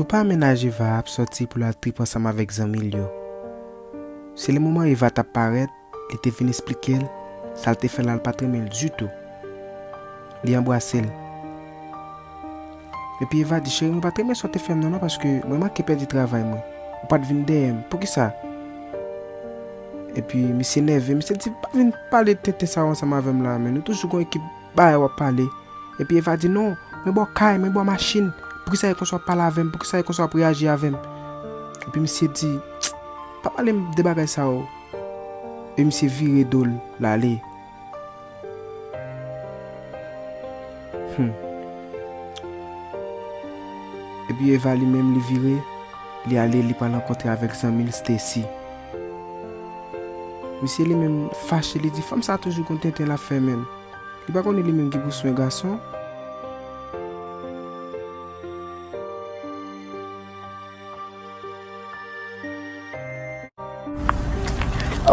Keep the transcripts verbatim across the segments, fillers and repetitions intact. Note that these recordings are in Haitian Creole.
Ou pa menaj Eva ap sòti pou l al trip ansanm avèk zanmi l yo. Se le moman Eva t ap parèt, li te vin esplike l sa l te fè la, l pa t renmen l ditou. Li anbrase l. Epi Eva di, "Cheri, mwen pa t renmen sa w te fè m nan non, paske mwen manke pèdi travay mwen. Ou pa t vin dèyè m. Poukisa?" Epi misye nève, misye di, "Pa vin pale tenten sa yo ansanm avè m la, men nou toujou gon ekip bagay w ap pale." Epi Eva di, "Non, mwen ba w kay, mwen ba w machin. Poukisa e konsa w ap pale avè m? Poukisa e konsa w ap reyaji avè m?" Epi misye di, "Pa pale m de bagay sa yo." E misye vire do l, l ale. Hmm. Epi Eva li menm, li vire, li ale, li pral rankontre avèk zanmi l Stacy. Misye li menm fache, li di, "Fanm sa toujou gon tenten l ap fè menm. Li pa konnen li menm ki pou swen gason."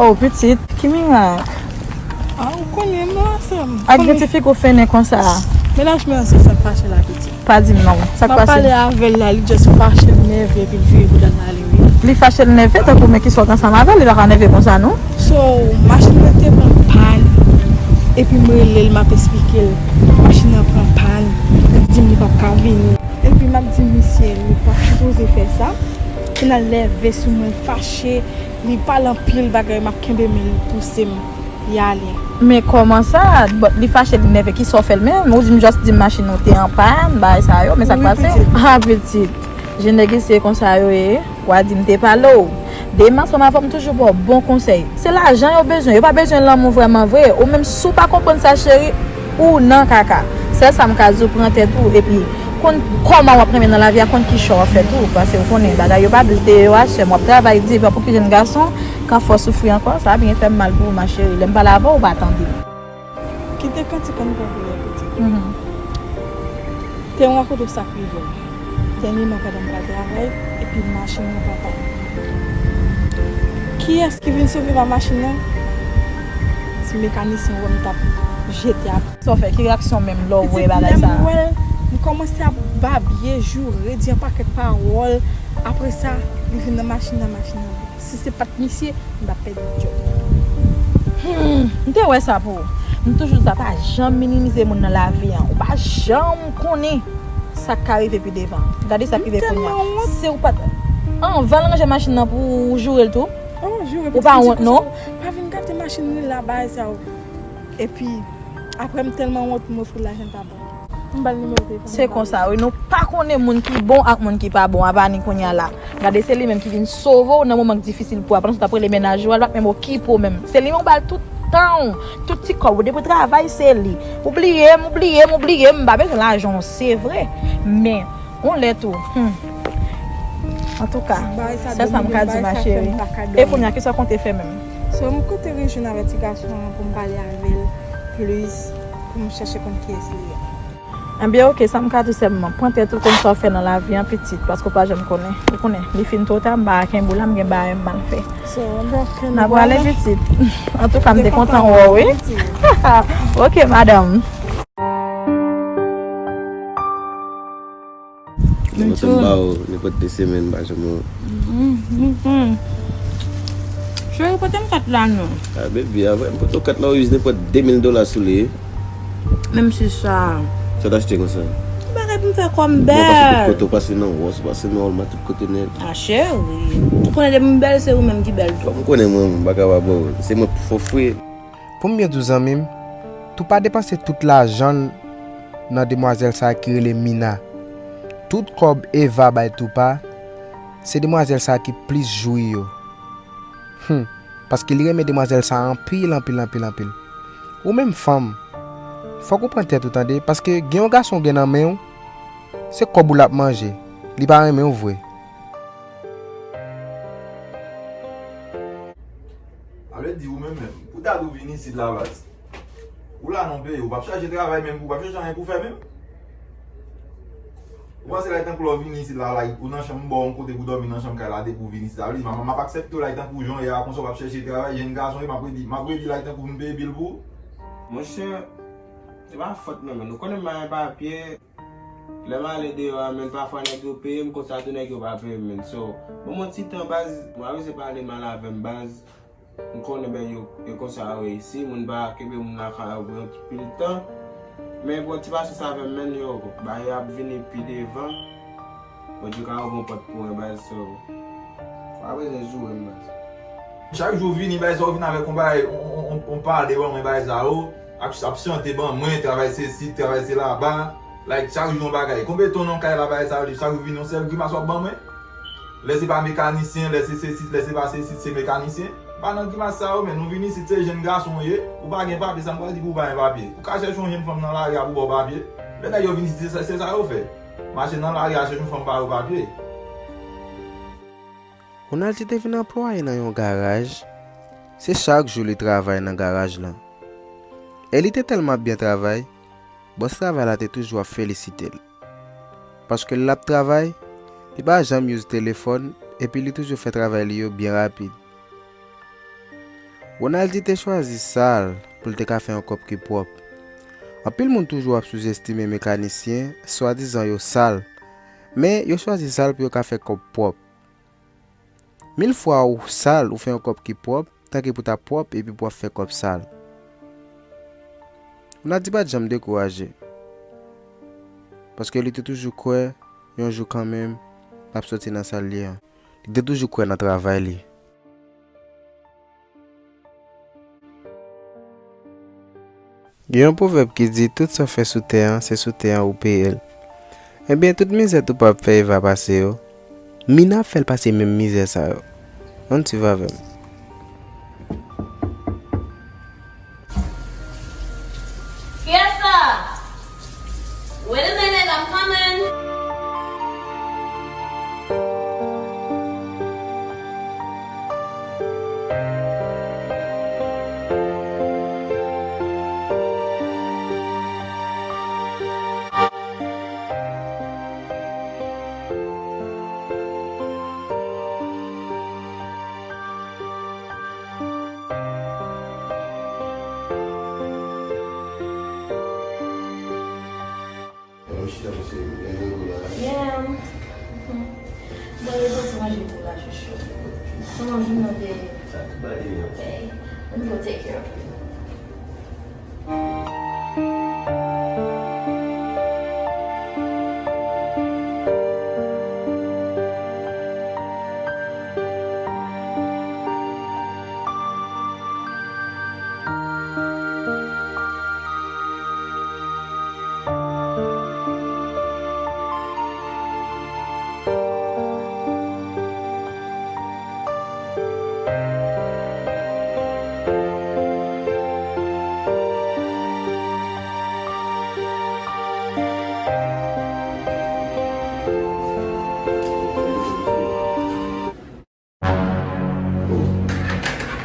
Oh, pitit, ki mirak? Ah, ou konnen m la, sè m. Ak gen ti figi w fennen konsa. Menaj mwen an, se sa k fache la, pitit. Pa di m non. Sa k pase? M ap pale avè l la, li just fache, l nève, epi l vire pou l al ale, wi. Li fache, l nève, tankou men ki sòt ansanm avè l, li pa ka nève konsa, non? So, machin nan te pran pàn, epi m rele l, m ap esplike l. Machin nan pran pàn, li di m li p ap ka vini. Epi m ap di misye, li pa t sipoze fè sa. Kounye a l leve sou mwen, l fache, li pale anpil bagay, m ap kenbe men l, li pouse m, li ale. Men kòman sa? Bon, li fache, li nève, ki sa w fè l menm? Ou di m just di m machin ou te an pàn, bagay sa yo, men sa k pase? Wi, pitit. Ah, pitit. Jan nèg isi konsa yo ye, w a di m te pale w. Demen ansanm avè w, m toujou ba w bon konsèy. Se lajan yo bezwen, yo pa bezwen lanmou vrèman vre. Ou menm, si w pa konprann sa, cheri, ou nan kaka. Sèl sa m ka di w, pran tèt ou, epi konn kòman w ap renmen nan lavi a, konn ki chwa w ap fè tou, paske w konnen bagay yo pa dous deyò a, sè m, w ap travay di, epi w ap okipe jèn gason, k ap fè w soufri ankò, sa byen fè m mal pou ou, ma chérie. Lè m pale avè w, ou pa tande. Kite kantik ann pran koulè, pitit. Mhm. Te yon rakonte w sa k rive m. Dènyèman, pandan m pral travay, epi machin nan pa pale. Kiyès ki vin sove m a machin nan? Ti mekanisyen wè m t ap jete ap. Sa w fè? Ki reyaksyon menm lè w wè bagay sa a? Epi lè m wè l, m kòmanse ap babye, joure, di yon pakèt pawòl. Apre sa, li vin nan machin nan, machin nan. Si se pa t misye, m t ap pèdi djòb mwen. Hmm, m te wè sa pou ou. M toujou di sa, pa janm minimize moun nan lavi an. Ou pa janm konnen sa k ka rive pi devan. Gade sa k rive kounye a. Si ou pa t, anvan l ranje machin nan pou ou, joure l tou. Ou pa wont non? Pa vin gate machin li la, bagay sa yo. Epi, apre m tèlman wont, m ofri l lajan l pa ban m. M ba l nimewo telefòn li. Se konsa, wi, nou pa konnen moun ki bon ak moun ki pa bon, apa ni kounye a la. Gade, se li menm ki vin sove w nan moman k difisil pou w, pandan w t ap rele mennaj ou a, l pa t menm okipe w menm. Se li menm ou ba l tout tan w, tout ti kòb ou, depi w travay, se li. Ou bliye m, ou bliye m, ou bliye m, m pa bezwen lajan w, se vre. Men, yon lè tou, hmm. Antouka, sèl sa m ka di, ma chérie. E kounye a, kisa w konte fè menm? So, m konte rejwenn avèk ti gason an pou m pale avè l plis, pou m chèche konn kiyès li ye. Ebyen, oke, sa m ka di w sèlman, pran tèt ou, konn sa w fè nan lavi an, pitit, paske w pa janm konnen. Ou konnen, li fin twò ta, m pa kenbe w la, m gen bagay m mal fè. So, ebyen, oke, n ap prale, pitit. Antouka, m te kontan wè w, wi. Oke, madanm. Mwen tou. Mwen ba w nenpòt de semèn, m pa janm wè w. Mhm, mhm. Cheri, pote m kat la non. Ah, baby, avè m pote w kat la, w jis nenpòt de mil dola sou li. Menm si sa. Sa w t achte konsa? Bagay pou m fè kò m bèl. Mwen pase tout kote, w pase nan Ross, w pase nan Walmart, tout kote nèt. Ah, cheri. Ou konnen depi m bèl, se ou menm ki bèl tou. Fòk m konnen mwen, m pa ka pa ba w. Se mwen pou fò fre. Pou m byen di w zanmi m, tou pa depanse tout lajan l nan demwazèl sa a ki rele Mina. Tout kòb Eva bay Toupa, se demwazèl sa a ki plis jwi yo. Hum, paske li renmen demwazèl sa a anpil, anpil, anpil, anpil. Ou menm fanm, fòk ou pran tèt ou tande, paske gen yon gason w gen nan men w, se kòb ou l ap manje, li pa renmen w vre. Sa vle di ou menm menm, pou dat ou vin isit la baz. Ou la nan peyi, ou p ap chèche travay menm, ou p ap chèche anyen pou fè menm. Ou panse la tankou lè w vin isit la, la, ou nan chanm, m ba w yon kote pou dòmi nan chanm kay la, depi w vin isit la. Sa vle di, m, m ap aksepte w la tankou jan w ye a, konsa w p ap chèche travay, jèn gason, e m ap redi, m ap redi la tankou m peye bil pou ou. Monchè, se pa fòt mwen menm, nou konnen m pa gen papye. Lè m ale deyò a, men pafwa nèg yo peye m, konsa tou nèg yo pa peye m, men. So, ban m yon ti tan, baz, mwen pa bezwen pale mal avè m, baz. M konnen bèl yo, e konsa yo reyisi, moun pa kenbe moun lakay yo pou yon ti pil tan. Men pran ti pasyans avè m, men yo, bagay yo ap vini pi devan. Bondye ka ouvri yon pòt pou mwen, baz, so, pa bezwen joure m, baz. Chak jou w vini, bagay sa, w vin avèk yon bagay, on, on, on, on pale ban mwen, bagay sa yo, ap, ap chante ban mwen, travay sesi, travay sela ba. Like, chak jou yon bagay. Konbyen tan w nan kay la, bagay sa yo, chak jou vini yon sèl grimas w ap ban mwen? Lè se pa mekanisyen, lè se sesi, lè se pa sesi, se mekanisyen. Pa nan grimas sa yo, men nou vin isit, se jenn gason w ye, ou pa gen papye, sa m pral di pou ou pa gen papye. Ou ka chèche yon jenn fanm nan lari a pou ba w papye. Lè nèg yo vin isit, se sa, se sa yo fè. Mache nan lari a, chèche yon fanm ba yo papye. Ronald te vin anplwaye nan yon garaj. Se chak jou li travay nan garaj lan. E li te tèlman ap byen travay, bòs travay la te toujou ap felisite l. Paske lè l ap travay, li pa janm use telefòn, epi li toujou fè travay li yo byen rapid. Ronald te chwazi sal pou l te ka fè yon kòb ki pwòp. Anpil moun toujou ap souzestime mekanisyen, swadizan yo sal, men yo chwazi sal pou yo ka fè kòb pwòp. Mil fwa ou sal, ou fè yon kòb ki pwòp, tanke pou ta pwòp epi pou w ap fè kòb sal. Ronald pa t janm dekouraje. Paske li te toujou kwè, yon jou kanmenm, l ap soti nan sal li an. Li te toujou kwè nan travay li. Gen yon pwovèb ki di, tout sa w fè sou tè an, se sou tè an ou peye l. Ebyen, tout mizè tou pa ap fè Eva pase yo, Mina ap fè l pase menm mizè sa yo. Ann swiv avè m. Kiyès sa? Wait a minute, I'm coming. Yeah. Bon, yo soti manje pou la, chouchou. Kòman jounen w te ye? Hey, let me go take care of you.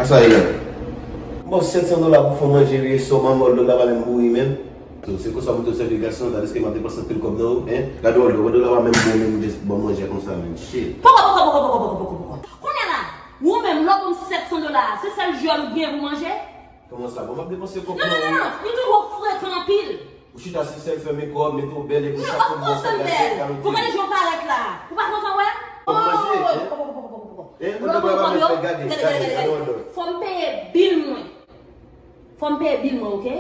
Asa e la. M ba w sèt san dola pou fè manje, wi, e sa w ban m, dola pa menm bouyi menm. Se konsa pou te sèvi gason, tandis ke m ap depanse anpil kòb nan ou, en? Gade w, dola pa menm bon menm, just ban m manje konsa menm. Shit. Poko, poko, poko, poko, poko, poko, poko. Kounye a la, ou menm, lè w ban m sèt san dola, se sèl jwèl ou gen pou manje? Kòman sa? Bon, m ap depanse kòb nan ou. Non, non, non, non, m twouve w frekan anpil. Ou chita sou sèl fè mekòp, mete w bèl epi chak fwa m ba w sa gade, gade w. Ou gade jan w parèt la. Ou pa kontan wè m? Fò m manje, en? Poko, poko, poko, poko, poko. E, ou te pral ba m fè gade, gade, gade, gade. Fò m peye bil mwen. Fò m peye bil mwen, oke?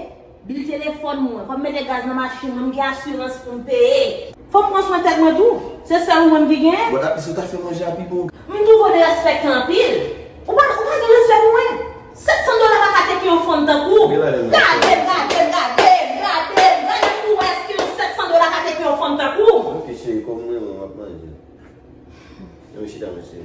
Bil telefòn mwen. Fò m mete gaz nan machin mwen. M gen asirans pou m peye. Fò m pran swen tèt mwen tou. Se sèl ou menm ki genyen. Bon, at least ou ta fè manje a pi bon. M twouve w derespektan anpil. Ou pa, ou pa gen respè pou mwen. Sèt san dola pa ka teke yon fanm tankou w. Gade, gade, gade, gade, gade pou w wè èske yon sèt san dola ka teke yon fanm tankou w. Ok, cheri, kòm mwen, mwen, m ap manje. Ann chita, mesye.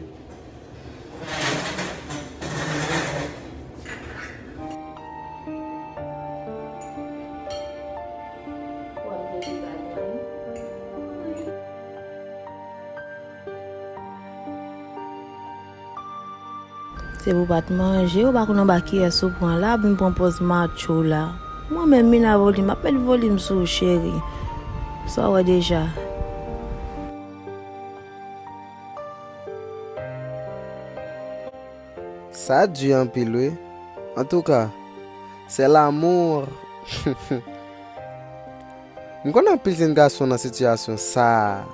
Se pou w pa t manje, ou pa konn anba kiyès ou pran la, vin pran pòz matcho la. Mwen menm, Mina Volim, m ap met volim sou ou, cheri. Sa w wè deja. Sa di anpil, wi. Antouka, c'est l'amour. M konn anpil jenn gason nan sitiyasyon sa a.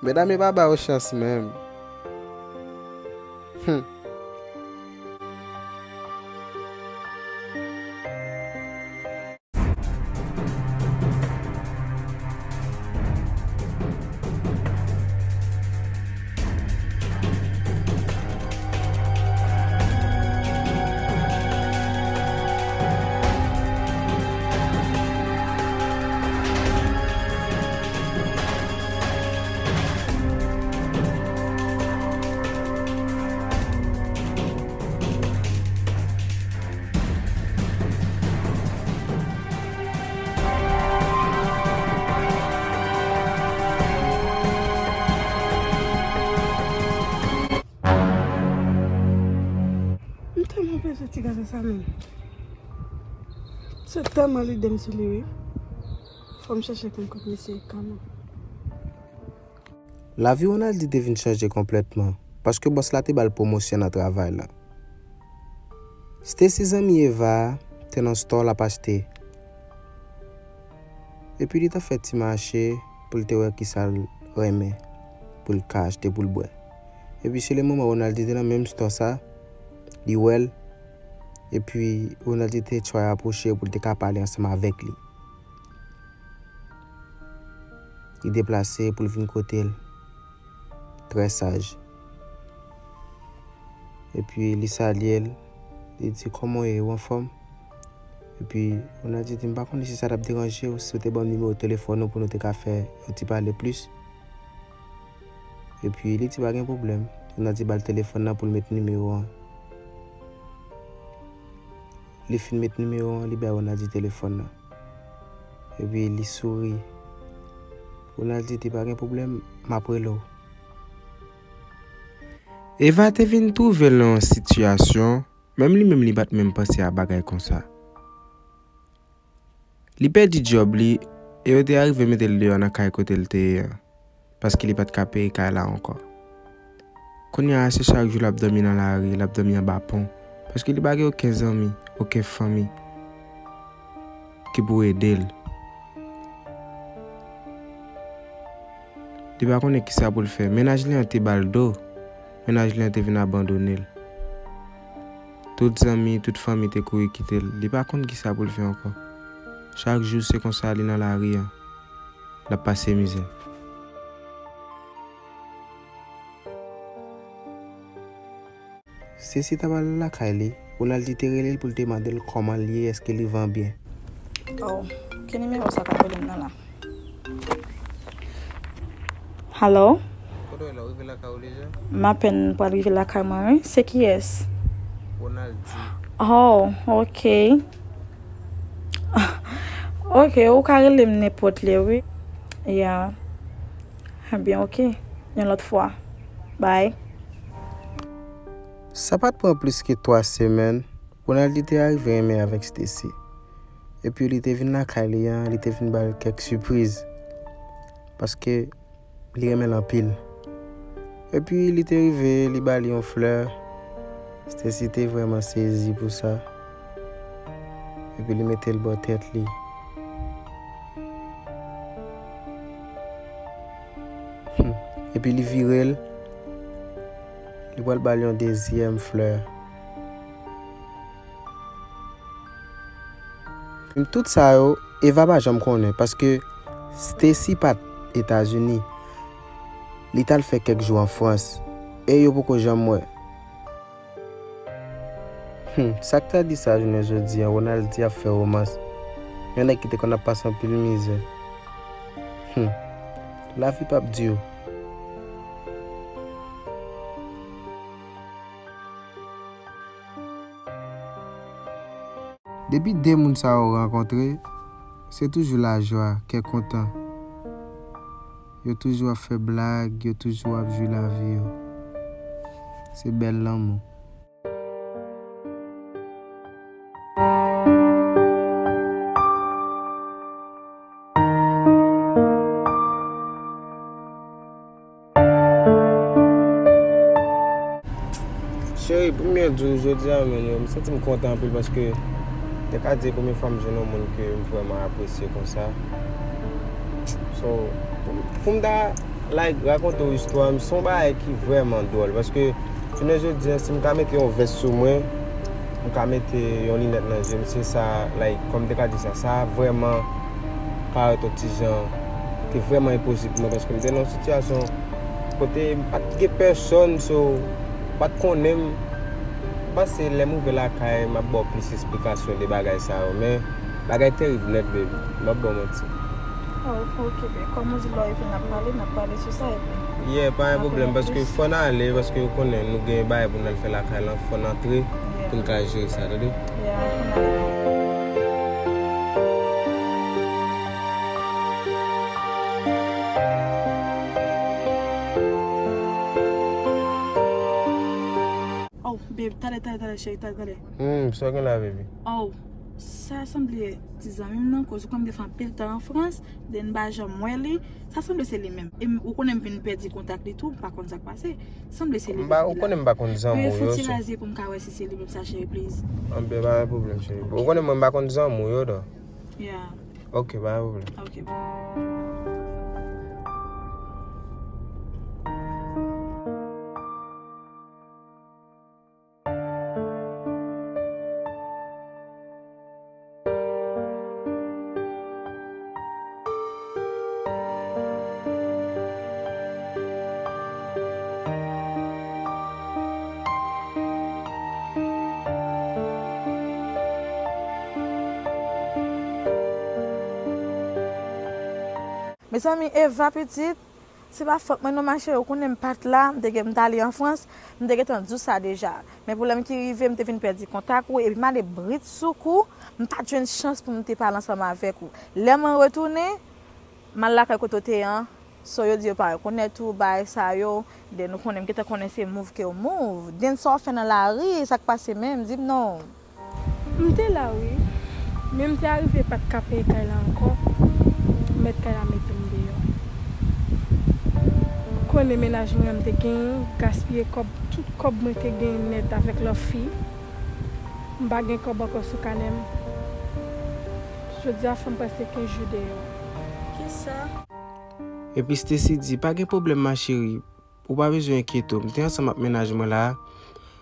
Medam yo pa ba yo chans menm. Hmm. M tèlman bezwen ti gason sa menm. Se tèlman lide m sou li wi. Fò m chèche konn kot misye ye kanmenm. Lavi Ronaldy te vin chanje konplètman, paske bòs la te ba l pwomosyon nan travay la. Stacy, zanmi Eva a, te nan store l ap achte. Epi li t ap fè ti mache pou l te wè kisa l renmen, pou l ka achte pou l bwè. Epi se le moman Ronaldy te nan menm store sa, li wè l. Epi Ronaldy te try apwoche pou l te ka pale ansanm avèk li. Li deplase pou l vin kote l. Trè saj. Epi li salye l. Li di, "Kòman w ye? Ou anfòm?" Epi Ronaldy di, "M pa konnen si sa t ap deranje w, si w te ban m nimewo telefòn ou pou nou te ka fè yon ti pale plis." Epi li di, "Pa gen pwoblèm." Ronaldy ba l telefòn nan pou l met nimewo an. Li fin met nimewo an, li bay Ronaldy telefòn nan. Epi li souri. Ronaldy di, "Pa gen pwoblèm, m ap rele w." Eva te vin twouve l nan yon sitiyasyon, menm li menm li pa t menm panse a bagay konsa. Li pèdi djòb li, e yo te arive mete l deyò nan kay kote l te ye an, paske li pa t ka peye kay la ankò. Kounye a, se chak jou l ap dòmi nan lari, l ap dòmi anba pon, paske li pa gen okenn zanmi, okenn fanmi ki pou ede l. Li pa konnen kisa pou l fè. Mennaj li an te ba l do. Mennaj li an te vin abandone l. Tout zanmi, tout fanmi te kouri kite l. Li pa konn kisa pou l fè ankò. Chak jou, se konsa li nan lari an. L ap pase mizè. Stacy t ap al lakay li, Ronaldy te rele l pou l te mande l kòman l ye, èske li van byen. Oh, ki nimewo sa k ap rele m nan la? Hello? Kote w ye la, w rive lakay ou deja? M apèn pral rive lakay mwen, wi. Se kiyès? Ronaldy. Oh, ok. Ok, ou ka rele m nenpòt lè, wi. Yeah. Ebyen, ok. Yon lòt fwa. Bye. Sa pa t pran plis ke twa semèn, Ronaldy te arive renmen avèk Stacy. Epi li te vin lakay li an, li te vin ba l kèk sipriz. Paske li renmen l anpil. Epi li te rive, li ba li yon flè. Stacy te vrèman sezi pou sa. Epi li mete l bò tèt li. Hmm. Epi li vire l. Li pral ba l yon dezyèm flè. Tout sa yo, Eva pa janm konnen, paske Stacy pa t Etazini. Li t al fè kèk jou an Frans, e yo poko janm wè. Hmm, sa k ta di sa jounen jodi a, Ronaldy ap fè womans. Yon nèg ki te konn ap pase anpil mizè. Hmm, lavi p ap di w. Depi de moun sa yo rankontre, se toujou lajwa, kè kontan. Yo toujou ap fè blag, yo toujou ap jwi lavi yo. Se bèl lanmou. Cheri, pou m byen di w, jodi a menm, m santi m kontan anpil paske Te ka di premye fwa m jwenn yon moun ke m vrèman apresye konsa. So, pou m, pou m ta, like, rakonte w istwa m, se yon bagay ki vrèman dwòl. Paske, jounen jodi a, si m ka mete yon vès sou mwen, m ka mete yon linèt nan je m, se sa, like, kòm m te ka di sa, sa vrèman parèt yon ti jan, te vrèman enposib pou mwen, paske m te nan yon sitiyasyon kote m pa t gen pèsòn, so, m pa t konnen m. M panse lè m rive lakay, m ap ba w plis esplikasyon de bagay sa yo, men bagay terib nèt, baby. M ap ba w manti. Oh, ok, ben, kòm ou di lè w rive, n ap pale, n ap pale sou sa, epi. Yeah, pa gen pwoblèm, paske fò n ale, paske ou konnen nou gen bagay pou n al fè lakay lan, fò n antre pou n ka jere sa, tande? Yeah, ann ale. Oh, babe, talè, talè, talè, cheri, talè, talè. Hmm, sa w gen la, baby? Oh, sa sanble ti zanmi m nan, koz ou konnen m te fè anpil tan an Frans, then m pa janm wè li. Sa sanble se li menm. E m, ou konnen m vin pèdi kontak li tou, m pa konn sa k pase. Sanble se li. M pa, ou konnen m pa konn zanmi w yo, so. Fè ti raze pou m ka wè si se li menm sa, cheri, please. Anben, pa gen pwoblèm, cheri. Ok. Ou konnen mwen m pa konn zanmi w yo, dò. Yeah. Ok, pa gen pwoblèm. Ok. Mezanmi, Eva pitit, se pa fòt mwen non, ma chérie, ou konnen m pa t la, m te gen, m t ale an Frans, m te gentan di w sa deja. Men pwoblèm ki rive, m te vin pèdi kontak ou, epi m ale brit sou kou, m pa t jwenn chans pou m te pale ansanm avèk ou. Lè mwen retounen, m al lakay kote w te ye an, so yo di yo pa rekonèt ou, bagay sa yo, then ou konnen, m gentan konnen se move ke w move. Then sa w fè nan lari, sa k pase menm, di m non. M te la wi, men m te arive pa t ka peye kay la ankò, mèt kay la mete m deyò. Konnen mennaj mwen an m te genyen, gaspiye kòb, tout kòb mwen te genyen nèt avèk lòt fi. M pa gen kòb ankò sou kanè m. Jodi a fè m prèske kenz jou deyò. Kisa? Epi Stacy di, pa gen pwoblèm ma chérie, ou pa bezwen enkyete w, m te ansanm ak mennaj mwen la,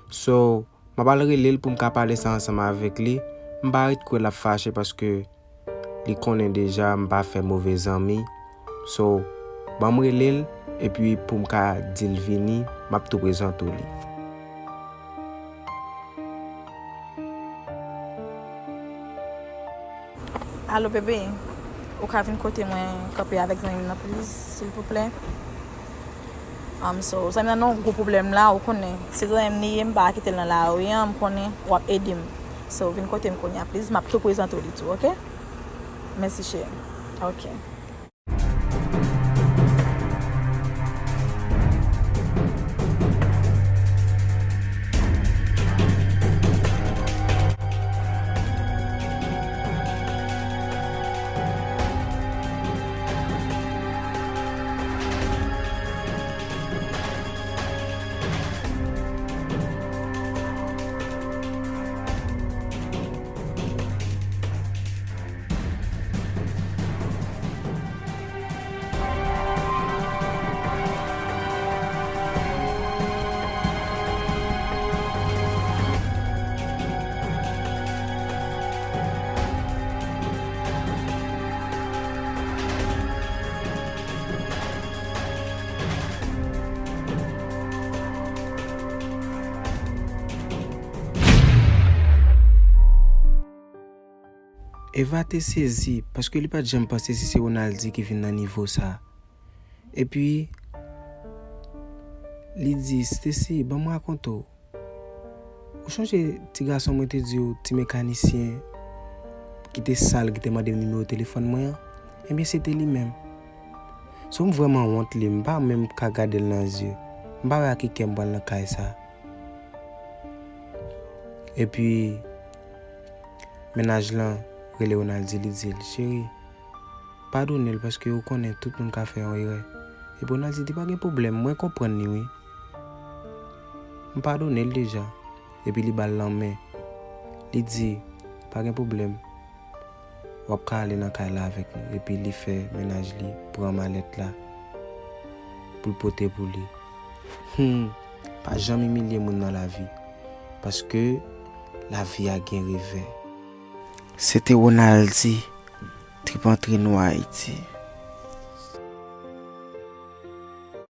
so, m ap al rele l pou m ka pale sa ansanm avèk li. M pa ret kwè l ap fache paske li konnen deja m pa fè move zanmi. So, ban m rele l, epi pou m ka di l vini, m ap tou prezante w li. Alo, bebe, ou ka vin kote mwen kanpe avèk zanmi m nan, please, silvouplè? Um, so, zanmi m nan nan yon gwo pwoblèm la, ou konnen. Se zanmi m li ye, m pa kite l nan lari an, m konnen w ap ede m. So, vin kote m kounye a, please. M ap tou prezante w li tou, ok? Mèsi, cheri. Ok. Eva te sezi, paske li pa t janm panse si se Ronaldi ki vin nan nivo sa. Epi, li di, Stacy, ban m rakonte w. Ou chonje ti gason mwen te di w, ti mekanisyen ki te sal, ki te mande m nimewo telefòn mwen an? Ebyen, se te li menm. So, m vrèman wont li, m pa menm ka gade l nan zye. M pa wè ak ki kè m pral nan kay sa. Epi, mennaj lan rele Ronaldi, li di l, cheri, padone l paske ou konnen tout moun ka fè yon erè. Epi Ronaldi di, pa gen pwoblèm, mwen konprann li, wi. M padone l deja. Epi li ba l lanmen. Li di, Pa gen pwoblèm. W ap ka ale nan kay la avèk nou. Epi li fè mennaj li pran malèt la pou l pote pou li. Hmm, pa janm imilye moun nan lavi. Paske lavi a gen revè. Se te Ronaldi, Trip antre nou Ayiti.